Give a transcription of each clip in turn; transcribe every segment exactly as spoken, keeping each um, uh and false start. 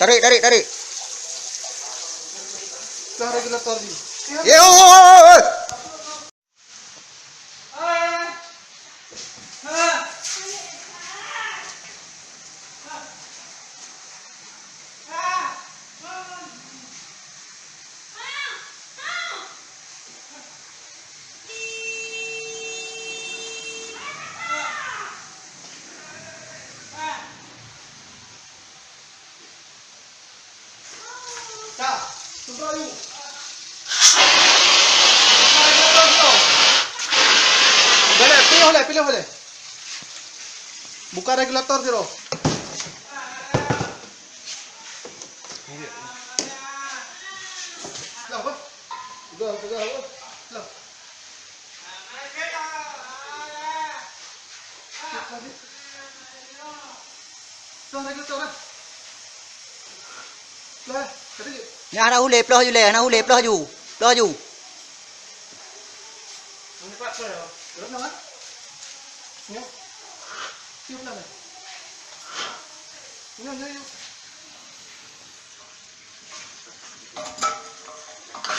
Tarik, tarik, tarik. Plah regulator jih. Ye, oh, oh, oh, oh. Ka, tunggu aju. Boleh, pilih boleh, pilih boleh. Buka regulator sira. Lah, apa? Udah, udah, apa? Lah. Nyan hana hulé, ploh ju lé, hana hulé, ploh ju. Ploh ju.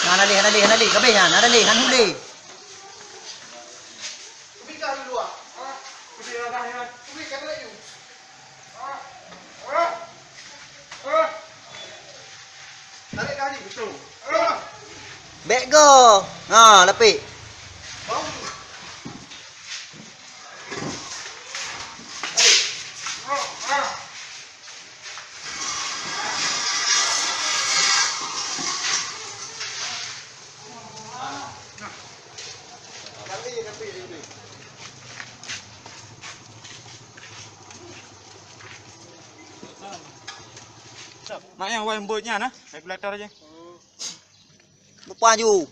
Hana lé, hana lé, hana lé, ka abéh nyan, hana lé, hana hulé. Bèk go. Ha, lapék. Mak, nyang awai beuet nyan na, regulator jih. Lupa ju.